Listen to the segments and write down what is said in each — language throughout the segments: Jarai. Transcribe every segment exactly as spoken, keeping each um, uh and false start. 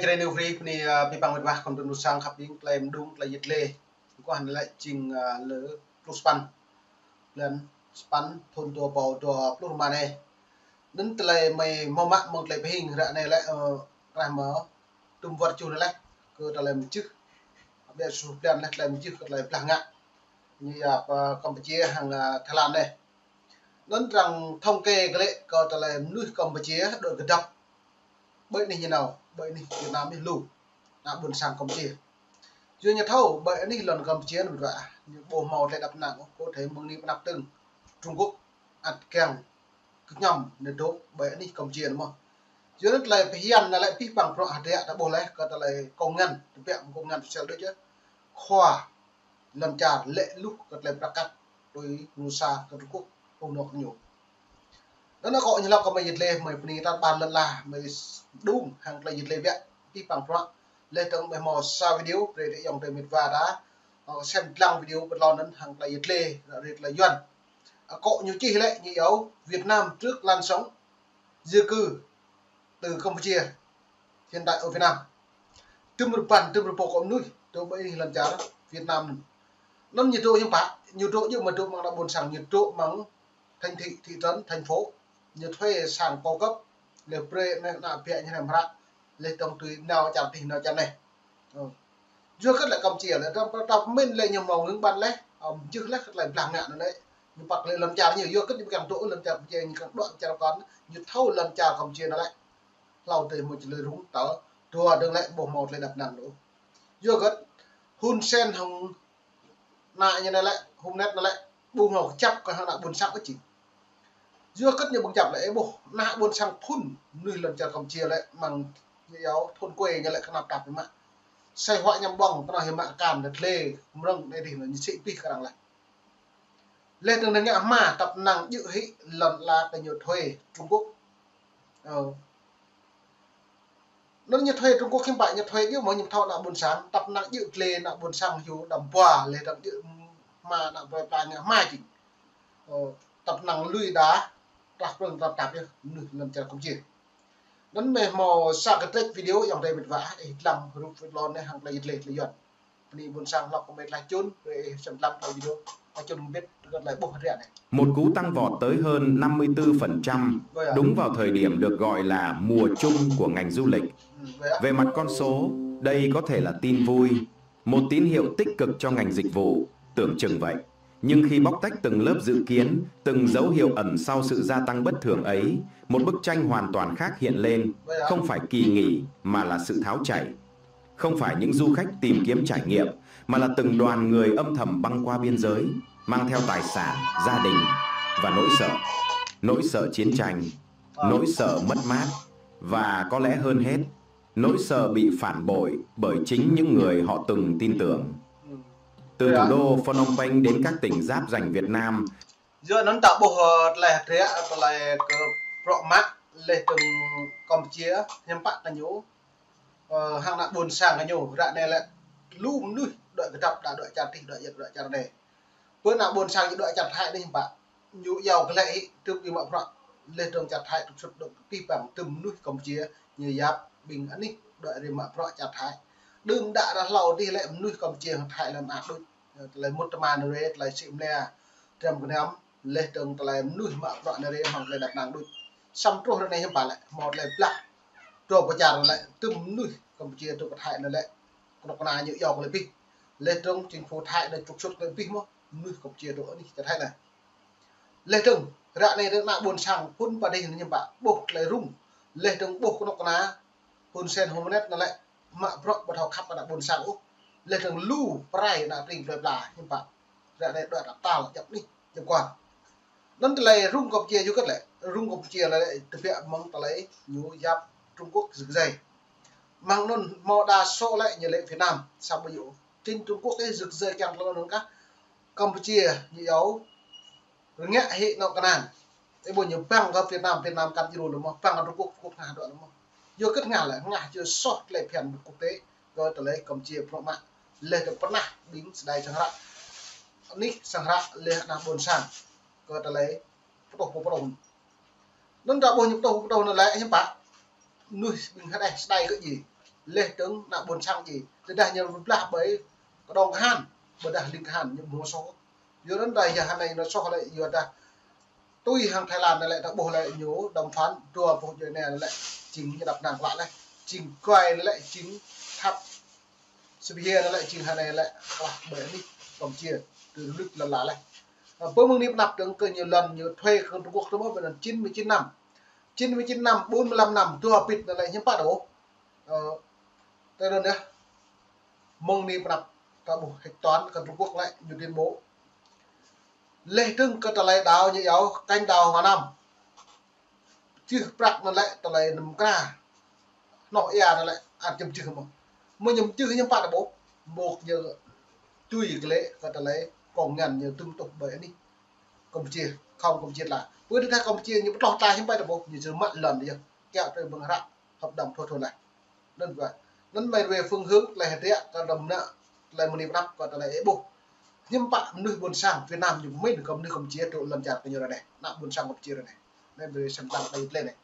Jrai New Free, bơni, a, abih bang met wa khŏm tơnŭn sang khăp ƀing tơlơi mơđung, tơlơi yit lĕ. Kơ anai lĕ jing, a, lơ pluh sapăn. Blan sapăn thŭn dua rơbâo dua pluh rơma anai. Anŭn tơlơi mơi hmâo mă mơ̆ng tơlơi pơhing ră anai lĕ, ơ, ră mơ̆ tơm wơ̆t čuh anai lĕ, kơ tơlơi mơčih. Ƀiă suh blan lĕ tơlơi mơčih kơ tơlơi blah ngă. Ñu yap, ơ, Campuchia hăng, ơ, Thái Lan anai. Anŭn arăng thống kê kơ lĕ kơ tơlơi mơnuih Campuchia đuaĭ kơdŏp. Ƀơi anih ñu nao, ƀơi anih Việt Nam ñu lu, ană ƀôn sang Campuchia. Yua ñu thâo, ƀơi anih lŏn Campuchia anŭn ră, ñu ƀu hmâo tơlơi đăp năng, kơ thâo mơ̆ng anai pơ anăp tơ̆ng Trung Quốc, ăt kiăng kơñăm ñu dŏ ƀơi anih Campuchia anŭn mơ̆n. Yua anŭn tơlơi phiăn anai lĕ abih bang bruă hơdră ta ƀuh lĕ, kơ tơlơi kông ngăn, tơbiă kông ngăn social đôč yơh. Khua lŏn čar lĕ luh kơ tơlơi prăk kăt tui mơnuih sa kơ Trung Quốc, ƀu nŏk ñu. Anŭn akŏ ñu hlâo kơ mơi yit lĕ, mơi bơni tar ƀar lŏn ala, mơi mơđung hăng tơlơi yit lĕ biă, abih bang bruă. Lĕ tơ̆ng mơi hmâo sa video, brơi tơ ayŏng adơi met wa ta, ơ, sem lăng video pơtlon anŭn hăng tơlơi yit lĕ, ră rơi tơlơi Yuan. Akŏ ñu čih lĕ, ñu iâu Việt Nam trước làn sóng di cư từ Campuchia hiện tại ở Việt Nam. Tơm rơbăn, tơm rơbâo akŏ mơnuih, dŏ ƀơi anih lŏn čar Việt Nam. Anŭn ñu dŏ hiư̆m pă, ñu dŏ yơh mơ̆ dŏ mơ̆ng ană ƀôn sang, ñu dŏ mơ̆ng thành thị, thị trấn, thành phố. Ñu thuê sang cao cấp, lĕ brơi ană, ană biă ñu năm ră, lĕ tơ̆ng tui nao čar tih, nao čar anai. Ơ. Yua kơ lĕ Campuchia lĕ, tơm, tơm mĭn lĕ ñu hmâo ngưng băn lĕ, ơ, jưh lĕ kơ tơlơi blah ngă anŭn lĕ. Ñu păk lĕ lŏn čar ñu, yua kơ ñu kiăng dŏ lŏn čar Campuchia, ñu kiăng dŏ čar kŏn, ñu thâo lŏn čar Campuchia anŭn lĕ. Hlâo tơ hmâo tơlơi rŭng tơ, dua dơ̆ng lĕ ƀu hmâo tơlơi đăp năng đôč. Yua kơ Hun Sen hăng ană ñu anai lĕ, Hun Manet anai lĕ, ƀu hmâo kơjăp kơ hăng ană ƀôn sang ôh jing. Yua kơ ñu ƀu kơjăp lĕ, ơ ƀuh, ană ƀôn sang phŭn, mơnuih lŏn čar Campuchia lĕ, mơ̆ng ñu iâu thôn quê ñu lĕ kơnap tap hiư̆m mă. Sai huă ñăm ƀơ̆ng, kơnơ̆ng hiư̆m mă kan, đơ̆t lĕ, mrơ̆ng anai dih, ñu sĭ pih kơ arăng lĕ. Lĕ tơ̆ng ñu ngă hmua, tăp năng djơ̆ hĭ lŏn ala kơ ñu thuê Trung Quốc. Ơ. Anŭn ñu thuê Trung Quốc hiư̆m pă, ñu thuê djơ̆ mơ̆ ñu thâo ană ƀôn sang, tăp năng djơ̆ glê ană ƀôn sang hyu đăm bua, lĕ tơ̆ng djơ̆ hmua ană plơi pla ngă hmua jing. Ơ, tăp năng lui đa, trah prơ̆ng tăp tăp yơh, mơnuih lŏn čar Campuchia. Anŭn mơi hmâo sa kơtrĕč video ayŏng adơi met wa, ih lăng rup pơtlon anai hăng tơlơi yit lĕ tơlơi Yuan. Bơni ƀôn sang hlâo kơ mơi tơlơi čun, brơi ih sem lăng tơlơi video, tơlơi čun mbĭt, tơlơi ƀuh hơdră anai. Một cú tăng vọt tới hơn năm mươi tư phần trăm, đúng vào thời điểm được gọi là mùa chung của ngành du lịch. Về mặt con số, đây có thể là tin vui, một tín hiệu tích cực cho ngành dịch vụ, tưởng chừng vậy. Nhưng khi bóc tách từng lớp dự kiến, từng dấu hiệu ẩn sau sự gia tăng bất thường ấy, một bức tranh hoàn toàn khác hiện lên, không phải kỳ nghỉ mà là sự tháo chạy. Không phải những du khách tìm kiếm trải nghiệm, mà là từng đoàn người âm thầm băng qua biên giới, mang theo tài sản, gia đình và nỗi sợ. Nỗi sợ chiến tranh, nỗi sợ mất mát, và có lẽ hơn hết, nỗi sợ bị phản bội bởi chính những người họ từng tin tưởng. Từ thủ đô Phnom Penh đến các tỉnh giáp ranh Việt Nam, Yua anŭn ta ƀuh, ơ, tơlơi hơdră, tơlơi kơ bruă mă, lĕ tơ̆ng Campuchia, hiư̆m pă kơ ñu, ơ, hăng ană ƀôn sang kơ ñu, ră anai lĕ, lu mơnuih, đuaĭ kơdŏp, đa đuaĭ čar tih, đuaĭ yơh, đuaĭ čar anai. Pơ ană ƀôn sang ñu đuaĭ čar Thái anai hiư̆m pă, ñu iâu kơ lĕ hĭ, tơ̆m ñu mă bruă, lĕ tơ̆ng čar Thái, tŭk sut dŏ abih bang, tơ̆m mơnuih Campuchia, ñu yap, ƀing anih, đuaĭ rai mă bruă čar Thái. Đưm đă ră hlâo dih lĕ, mơnuih Campuchia hăng Thái lăm ăt đôč. Tơlơi mŭt tơma anai rai, tơlơi sĭ mơnia, tơm kơnăm, lĕ tơ̆ng tơlơi mơnuih mă bruă anai rai hmâo tơlơi đăp năng đôč. Samơ̆ truh ră anai hiư̆m pă lĕ, hmâo tơlơi blah. Truh pơ čar lĕ, tơ̆m mơnuih Campuchia truh pơ Thái anai lĕ, kơnuk kơna ñu iâu kơ lĕ pih. Lĕ tơ̆ng chính phủ Thái anai tŭk sut kơ lĕ pih mơ̆, mơnuih Campuchia truh anih čar Thái anai. Lĕ tơ̆ng, ră anai tơ̆ng ană ƀôn sang phŭn pơ dih anai hiư̆m pă, ƀuh tơlơi rŭng. Lĕ tơ̆ng ƀuh kơnuk kơna, Hun Sen Hun Manet anai lĕ, mă bruă ƀu thâo khăp ană ƀôn sang ôh. Lĕ tơ̆ng lu pơrai ană tring plơi pla hiư̆m pă. Ră anai đuaĭ tăp tal djŏp anih, djŏp kual. Anŭn tơlơi rŭng Campuchia yua kơ lĕ, rŭng Campuchia lĕ tơbiă mơ̆ng tơlơi ñu yap Trung Quốc rơgơi. Mơ̆ng anŭn hmâo đa số lĕ ñu lĕ Việt Nam, samơ̆ yua. Chính Trung Quốc ih rơgơi kiăng tơlơi anŭn kah. Campuchia ñu iâu rơngiă hĭ anŏ kơnang. Ơ ƀuh ñu bang kơ Việt Nam, Việt Nam kăn djru lĕ mơ̆, bang kơ Trung Quốc, Trung Quốc hngah dŏ lĕ mơ̆. Yua kơ hngah lĕ, hngah yua soh tơlơi phiăn quốc tế, kơ tơlơi Campuchia bruă mă. Lĕ tơ̆ng pơnah ƀing sơdai sang hră. Anih sang hră lĕ ană ƀôn sang. Kơ tơlơi pơtô pơtô. Anŭn ta ƀuh ñu pơtô pơtô anŭn lĕ hiư̆m pă. Mơnuih ƀing hơđeh sơdai kơ djai. Leh dơ̆ng ană ƀôn sang ji. Tơdah ñu blah ƀơi kơđông kơhan, ƀôdah ling kơhan ñu ƀu hmâo soh. Yua anŭn dah yua hơnai ñu soh lĕ yua dah tui hăng Thái Lan anai lĕ ta ƀuh lĕ ñu đàm phán dua pluh djuai ania anai lĕ jing ñu đăp năng klă leh. Jing guai anai lĕ jing thap Sibia anai lĕ jing hơnai lĕ klă ƀơi anih Campuchia. Tui luč lăn la leh. Ơ, pơ mơ̆ng anai pơ anăp dơ̆ng kơ ñu lŏn ñu thuê kơ Trung Quốc tơma ƀơi anŭn chín mươi chín năm. Chín mươi chín năm, bốn mươi lăm năm, dua bit anai lĕ hiư̆m pă ta ƀuh. Ơ, tui anŭn yơh. Mơ̆ng anai pơ anăp ta ƀuh hĕ toán kơ Trung Quốc lĕ ñu tuyên bố. Leh dơ̆ng kơ tơlơi đảo ñu iâu canh đảo Hoa Nam. Čih prăk anai lĕ tơlơi năm kra. Hnoh ia anai lĕ ăt jăm čih mơ̆n. Mơ̆ jăm čih ñu pă ta ƀuh. Mơ̆ ñu tui kơ lĕ kơ tơlơi kông ngăn ñu tŭm tŭh ƀơi anih Campuchia, không Campuchia tla. Pơ tơdah Campuchia ñu pơtloh tla hiư̆m pă ta ƀuh, ñu čơmă lŏn yơh. Kiăo tui ƀơ̆ng hră hợp đồng thua thua leh. Anŭn ƀă. Anŭn mơ̆ wơ̆t phương hướng tơlơi hơdră kơ đam nă tơlơi mơni pơnăp kơ tơlơi ih ƀuh. Hiư̆m pă mơnuih ƀôn sang Việt Nam ñu pơmĭn kơ mơnuih Campuchia tŭ lŏn čar kơ ñu ră anai. Ană ƀôn sang Campuchia ră anai. Anŭn ƀơi sem tang tơlơi tơlơi anai.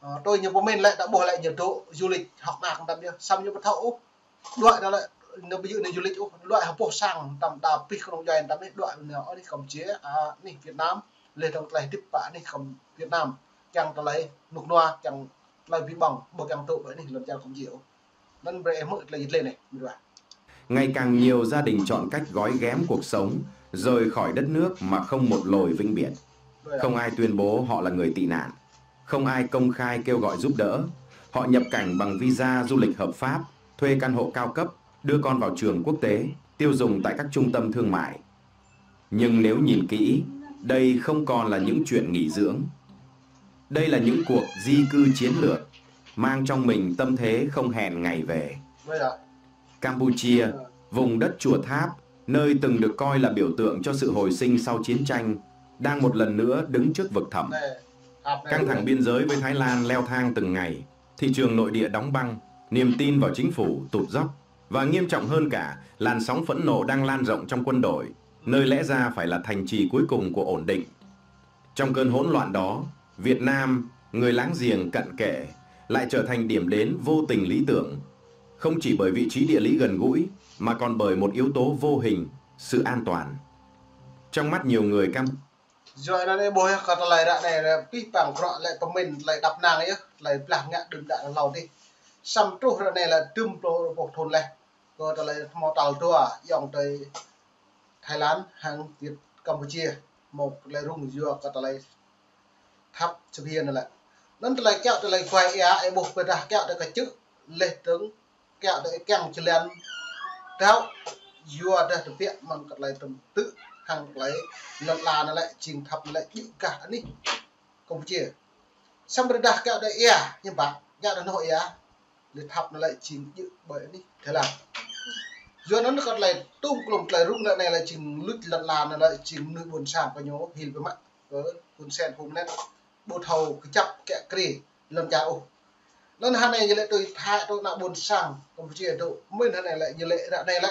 Ơ, tui ñu pơmĭn lĕ ta ƀuh lĕ ñu dŏ du lịch hŏk mơak tăm yơh. Samơ̆ ñu ƀu thâo ôh. Đuaĭ anai lĕ, ñu ƀu djơ̆ anai du lịch ôh. Đuaĭ hơpuh sang tăm đa pih kơnung djuai tăm anai đuaĭ anai ôh anai Campuchia, a, anai Việt Nam. Leh dơ̆ng tơlơi hơdip pă anai Cam-, Việt Nam. Kiăng tơlơi rơnŭk rơnua, kiăng tơlơi bi ƀong, ƀu kiăng dŏ ƀơi anih lŏn čar Campuchia ôh. Anŭn brơi ih hmư̆ tơlơi jơt lĕ anai, mĭt wa. Ngày càng nhiều gia đình chọn cách gói ghém cuộc sống, rời khỏi đất nước mà không một lối vĩnh biệt. Không ai tuyên bố họ là người tị nạn. Không ai công khai kêu gọi giúp đỡ. Họ nhập cảnh bằng visa du lịch hợp pháp, thuê căn hộ cao cấp, đưa con vào trường quốc tế, tiêu dùng tại các trung tâm thương mại. Nhưng nếu nhìn kỹ, đây không còn là những chuyện nghỉ dưỡng. Đây là những cuộc di cư chiến lược, mang trong mình tâm thế không hẹn ngày về. Campuchia, vùng đất Chùa Tháp, nơi từng được coi là biểu tượng cho sự hồi sinh sau chiến tranh, đang một lần nữa đứng trước vực thẳm. Căng thẳng biên giới với Thái Lan leo thang từng ngày, thị trường nội địa đóng băng, niềm tin vào chính phủ tụt dốc, và nghiêm trọng hơn cả, làn sóng phẫn nộ đang lan rộng trong quân đội, nơi lẽ ra phải là thành trì cuối cùng của ổn định. Trong cơn hỗn loạn đó, Việt Nam, người láng giềng cận kề, lại trở thành điểm đến vô tình lý tưởng, không chỉ bởi vị trí địa lý gần gũi, mà còn bởi một yếu tố vô hình, sự an toàn. Trong mắt nhiều người Cam- Yua anŭn ih ƀuh yơh kơ tơlơi ră anai lĕ pih păng bruă lĕ pơmĭn tơlơi đăp năng yơh, tơlơi blah ngă đưm đă hlâo adih. Samơ̆ truh ră anai lĕ dŭm pluh rơbâo thun leh. Kơ tơlơi hmâo tal dua, yŏng tơi Thái Lan hăng Việt Campuchia. Hmâo tơlơi rŭng yua kơ tơlơi thap Sibia anai lĕ. Anŭn tơlơi kiăo tơlơi guai ia, ih ƀuh pơdah kiăo tơlơi kơčư̆, leh dơ̆ng kiăo tơlơi kiăng jơlan. Đao, yua dah tơbiă mơ̆ng kơ tơlơi tơm tư̆, hăng tơlơi lŏn la anai lĕ, jing thap anai lĕ, djơ̆ gah anih Campuchia. Samơ̆ dah kiăo tơlơi ia, hiư̆m pă, kiăo tơlơi hnoh ia, lĕ thap anai lĕ jing djơ̆ ƀơi anih Thái Lan. Yua anŭn kơ tơlơi tŭm klum tơlơi rŭng lĕ anai lĕ jing luč lŏn la anai lĕ jing mơnuih ƀôn sang kơ ñu hil biă mă kơ Hun Sen Hun Manet. Ƀu thâo kơjăp kiă kriê lŏn čar ôh. Anŭn hơnai ñu lĕ tui Thái, tui ană ƀôn sang Campuchia tŭ mĭn hơnai lĕ ñu lĕ ră anai lĕ.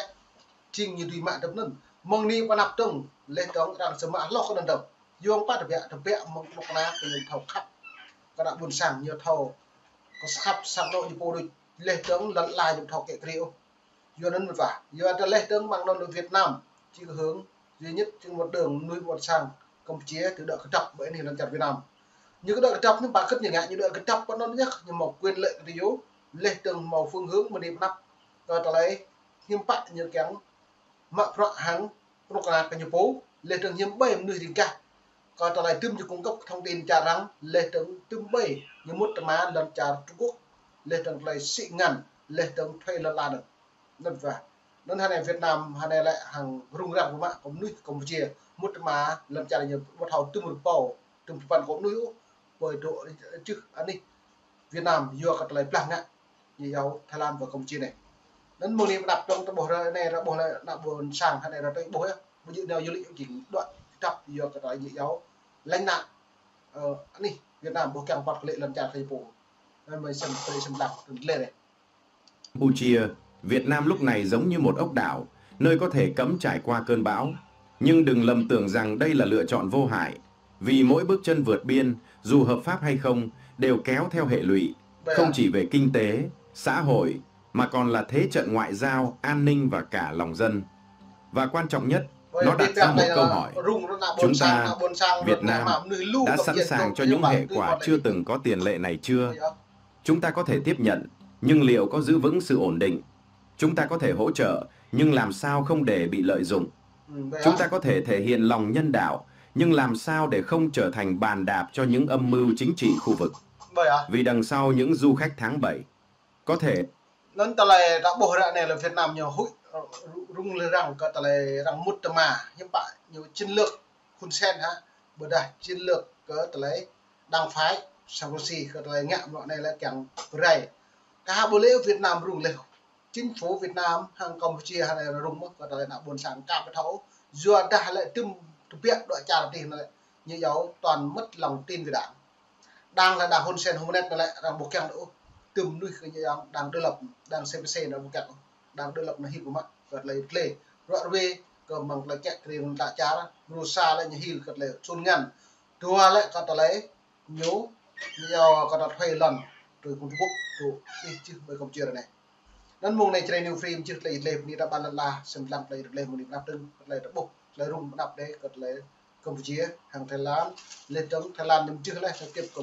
Jing ñu tui mă tơm anŭn. Mơ̆ng anai pơ anăp dơ̆ng, leh dơ̆ng arăng čơmă hloh kơ anŭn dơ̆ng. Yua pă tơbiă, tơbiă mơ̆ng kơnuk kơna kơ ñu thâo khăp. Kơ ană ƀôn sang ñu thâo kơ khăp sang anŏ ñu pô đôč, leh dơ̆ng lŏn la ñu thâo kiă kriê ôh. Yua anŭn mĭt wa. Yua dah leh dơ̆ng mơ̆ng anŭn Việt Nam, jing hơ̆ng duy nhất, jing một đường mơnuih ƀôn sang Campuchia tŭ đuaĭ kơdrăp ƀơi anih lŏn čar Việt Nam. Ñu kơ đuaĭ kơdrăp anai pă kơ̆t ñu ngă, ñu đuaĭ kơdrăp pơ anŭn yơh, ñu hmâo quyền lợi kơ ñu, leh dơ̆ng hmâo phương hướng mơni pơnăp kơ tơlơi hiư̆m pă ñu kiăng mă bruă hăng kơnuk kơna kơ ñu pô, leh dơ̆ng hiư̆m ƀai mơnuih ring gah. Kơ tơlơi tŭm ñu cung cấp thông tin čar arăng, leh dơ̆ng tŭm ƀai ñu mŭt tơma lŏn čar Trung Quốc, leh dơ̆ng tơlơi sĭ ngăn, leh dơ̆ng thuê lŏn la anŭn. Anŭn wa. Anŭn hơnai Việt Nam hơnai lĕ hăng rŭng răng biă mă kơ mơnuih Campuchia mŭt tơma lŏn čar ñu ƀu thâo tŭm rơbâo, tŭm tơpăn kơ mơnuih ôh, ƀơi dŏ čư̆ anih Việt Nam yua kơ tơlơi blah ngă ñu iâu Thái Lan ƀơi Campuchia anai. Anŭn mơ̆ng anai pơ anăp dơ̆ng ta ƀuh ră anai, ră ƀuh lĕ ană ƀôn sang hơnai ră tui ƀuh yơh. Ƀu djơ̆ nao du lịch ôh, jing đuaĭ kơdrăp yua kơ tơlơi ñu iâu lánh nạn, ơ, anih Việt Nam ƀu kiăng pơ̆t kơ lĕ lŏn čar kơ ñu pô. Anŭn mơ̆ sem, sem lăng tơm lĕ anai. Campuchia, Việt Nam lúc này giống như một ốc đảo, nơi có thể cấm trải qua cơn bão. Nhưng đừng lầm tưởng rằng đây là lựa chọn vô hại, vì mỗi bước chân vượt biên, dù hợp pháp hay không, đều kéo theo hệ lụy, không chỉ về kinh tế, xã hội, mà còn là thế trận ngoại giao, an ninh và cả lòng dân. Và quan trọng nhất, nó đặt ra một câu hỏi. Chúng ta, Việt Nam, đã sẵn sàng cho những hệ quả chưa từng có tiền lệ này chưa? Chúng ta có thể tiếp nhận, nhưng liệu có giữ vững sự ổn định? Chúng ta có thể hỗ trợ, nhưng làm sao không để bị lợi dụng? Chúng ta có thể thể hiện lòng nhân đạo, nhưng làm sao để không trở thành bàn đạp cho những âm mưu chính trị khu vực? Vì đằng sau những du khách tháng bảy có thể Anŭn tơlơi ta ƀuh ră anai lĕ Việt Nam ñu huĭ, rŭng lĕ arăng kơ tơlơi arăng mŭt tơma, hiư̆m pă ñu chiến lược Hun Sen hă, ƀôdah chiến lược kơ tơlơi đảng phái, sang Russia kơ tơlơi ngă mơ̆ng anai lĕ kiăng pơrai. Kah ƀu lĕ Việt Nam rŭng lĕ chính phủ Việt Nam hăng Campuchia hă anai rŭng mơ̆ kơ tơlơi ană ƀôn sang kơ ƀu thâo, yua dah lĕ tơm tơbiă dŏ čar tih anai lĕ ñu yua toàn mất lòng tin về đảng. Đảng lĕ đảng Hun Sen Hun Manet anai lĕ arăng ƀu kiăng ôh. Tơm mơnuih kơ ñu yua đảng đối lập, đảng C P C anai ƀu kiăng ôh. Đảng đối lập anai hil ƀu mă kơ tơlơi tlê. Ruă rơwe kơ mơ̆ng tơlơi kiăng kơ rin ta čar, Russia lĕ ñu hil kơ tơlơi sun ngăn. Dua lĕ kơ tơlơi ñu, ñu yua kơ tơlơi thuê lŏn, tui Trung Quốc, tui ih čih ƀơi Campuchia anai. Anŭn mơ̆ng anai Jrai New Free mơčih tơlơi tlê bơni ta ƀan lăn la, sem lăng tơlơi tlê bơni mơnap dơ̆ng, tơlơi ta ƀuh, tơlơi rŭng mơnap đe kơ tơlơi Campuchia, hăng Thái Lan, lĕ dơ̆ng Thái Lan ñu mơčih lĕ, ta tiếp kơ